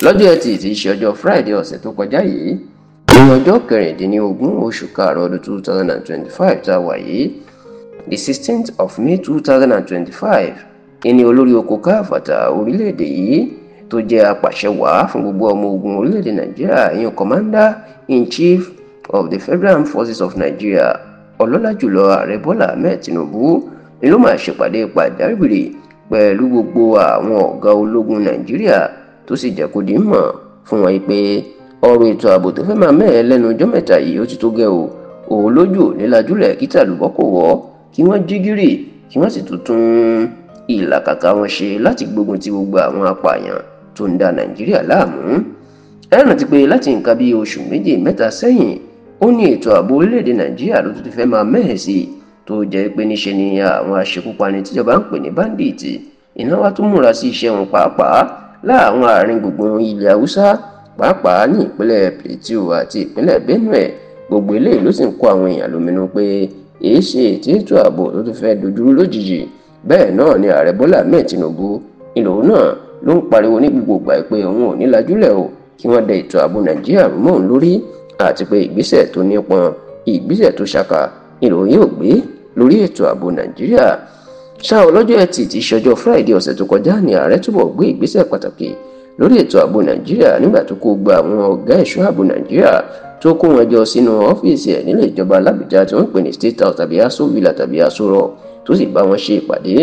Lọ́jọ́ Ẹtì tí í ṣe ọjọ́ Friday ọ̀sẹ̀ tó kọjá yìí ní ọjọ́ 16 oṣù karùn-ún ọdún 2025 tá a wà yìí, the 16th of May 2025, ìní olórí oko káfàtà orílẹ̀-èdè yìí tó jẹ́ apàṣẹwàá fún gbogbo ọmọ ogun orílẹ̀-èdè Nàìjíríà, ìyẹn Commander in Chief of the Federal Armed Forces of Nigeria, ọlọ́lá jùlọ Ààrẹ Bọ́lá Ahmed Tinubu ni ló máa ṣèpàdé pàjáwìrì pẹ̀lú gbogbo àwọn ọ̀gá ológun Nàìjíríà, tó sì jẹ́ kó di mọ̀ fún wọn pé ọ̀rọ̀ ètò ààbò tó fẹ́ máa mẹ́ẹ̀ lẹ́nu ọjọ́ mẹ́ta yìí ó ti tó gẹ́ o, òun lójú nílajúlẹ̀ kí tàlùbọ́ kò wọ́, kí wọ́n jí gìrì, kí wọ́n sì tún tún ìlàkàkà wọn ṣe láti gbógun ti gbogbo àwọn apààyàn tó ń da Nàìjíríà láàmú. Ẹ rántí pé láti nǹkan bíi oṣù méjì mẹ́ta sẹ́yìn, ó ní ètò ààbò orílẹ̀-èdè Nàìjíríà ló tún ti fẹ́ máa mẹ́hẹ̀ sí i, tó jẹ́ pé níṣe ni àwọn aṣekúpani tíjọba ń pè ní báńdíìtì iná wá tún múra sí iṣẹ́ wọn, pàápàá láàwọn àárín gbùngbùn ilẹ̀ Haúsá, pàápàá ní ìpínlẹ̀ Plateau àti ìpínlẹ̀ Benue. Gbogbo eléyìí ló sì ń kó àwọn èèyàn lóminú pé èé ṣe ètò ààbò tó tún fẹ́ dojúrú lójijì. Bẹ́ẹ̀ náà ni Ààrẹ Bọ́lá Ahmed Tinubu ìlòun náà ló ń pariwo ní gbogbo ìgbà pé òun ò ní lajúlẹ̀ o, kí wọ́n dẹ ètò ààbò Nàìjíríà rú mọ́ òun lórí, àti pé ìgbésẹ̀ tó nípọn, ìgbésẹ̀ tó ṣàkà ìlòun yóò gbé lórí ètò ààbò Nàìjíríà. Ṣá ọlọ́jọ́ Ẹtì tí í ṣọjọ́ Friday ọ̀sẹ̀ tó kọjá ni ààrẹ túbọ̀ gbé ìgbésẹ̀ pàtàkì lórí ètò ààbò Nàìjíríà nígbà tó kó gba àwọn ọ̀gá ẹ̀ṣọ́ ààbò Nàìjíríà tó kó wọn jọ sínú ọ́fíìsì ẹ̀ nílé ìjọba l'Ábùjá tí wọ́n ń pè ní State House tàbí Aso Villa tàbí Aso Rock, tó sì bá wọn ṣe ìpàdé.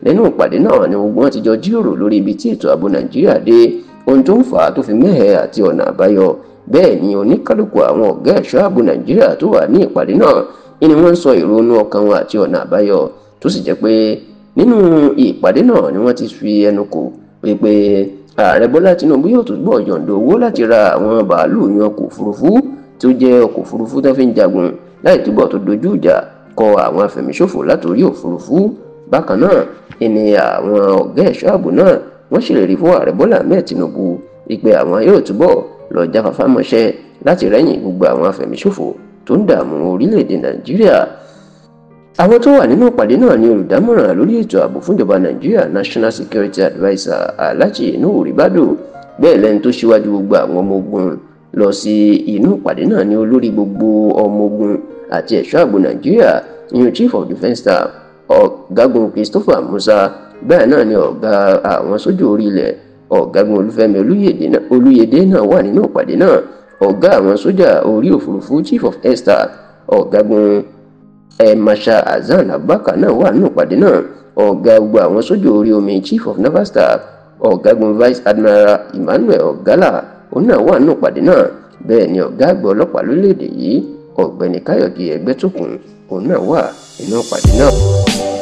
Nínú ìpàdé náà ni gbogbo wọn ti jọ jíròrò lórí ibi tí ètò ààbò Nàìjíríà dé, ohun tó ń fà á tó fi mẹ́hẹ̀ àti ọ̀nà àbáyọ. Bẹ́ẹ̀ ni oníkálukú àwọn ọ̀gá ẹ̀ṣọ́ ààbò Nàìjíríà tó wà ní ìpàdé náà ni wọ́n ń sọ ìrònú ọkàn wọn àti ọ̀nà àbáyọ, tó sì jẹ́ pé nínú ìpàdé náà ni wọ́n ti fi ẹnu kò wípé Ààrẹ Bọ́lá Tinubu yóò túbọ̀ yọ̀ǹda owó láti ra àwọn bàálù yan ọkọ̀ òfurufú tó jẹ́ ọkọ̀ òfurufú tó fi ń jagun láì túbọ̀ tó dojú ìjà kọ àwọn afẹ̀míṣòfò látòrí òfurufú. Bákan náà ìní àwọn ọ̀gá ẹ̀ṣọ́ ààbò náà wọ́n ṣèlérí fún Ààrẹ Bọ́lá Ahmed Tinubu wípé àwọn yóò túbọ̀ lọ jáfáfá mọ́ṣẹ́ láti rẹ́yìn gbogbo àwọn afẹ̀míṣòfò tó ń dààmú orílẹ̀-èdè Nàìjíríà. Àwọn tó wà nínú ìpàdé náà ni olùdámọ̀ràn lórí ètò ààbò fúnjọba Nàìjíríà, National Security Adviser Alhaji Nuhu Ribadu. Bẹ́ẹ̀ lẹ́ni tó ṣíwájú gbogbo àwọn ọmọ ogun lọ sí inú ìpàdé náà ni olórí gbogbo ọmọ ogun àti ẹ̀ṣọ́ ààbò Nàìjíríà, ìyẹn Chief of Defence Staff Ọ̀gágun Christopher Musa. Bẹ́ẹ̀ náà ni ọ̀gá àwọn sójú orí ilẹ̀ Ọ̀gágun Olúfẹ́mi Olúyẹdé náà wà nínú ìpàdé náà. Ọ̀gá àwọn sójà orí òfurufú Chief of Air Staff Ọ̀gágun Masha Hasan Abubakar náà wà nínú ìpàdé náà. Ọ̀gá gbogbo àwọn sójà orí omi Chief of Naval Staff Ọ̀gágun Vice Admiral Emmanuel Ọ̀gálà òun náà wà nínú ìpàdé náà. Bẹ́ẹ̀ ni ọ̀gá àgbà ọlọ́pàá lórílẹ̀‐èdè yìí Ọ̀gbẹ́ni Káyọ̀dé Ẹgbẹ́tókun òun náà wà nínú ìpàdé náà.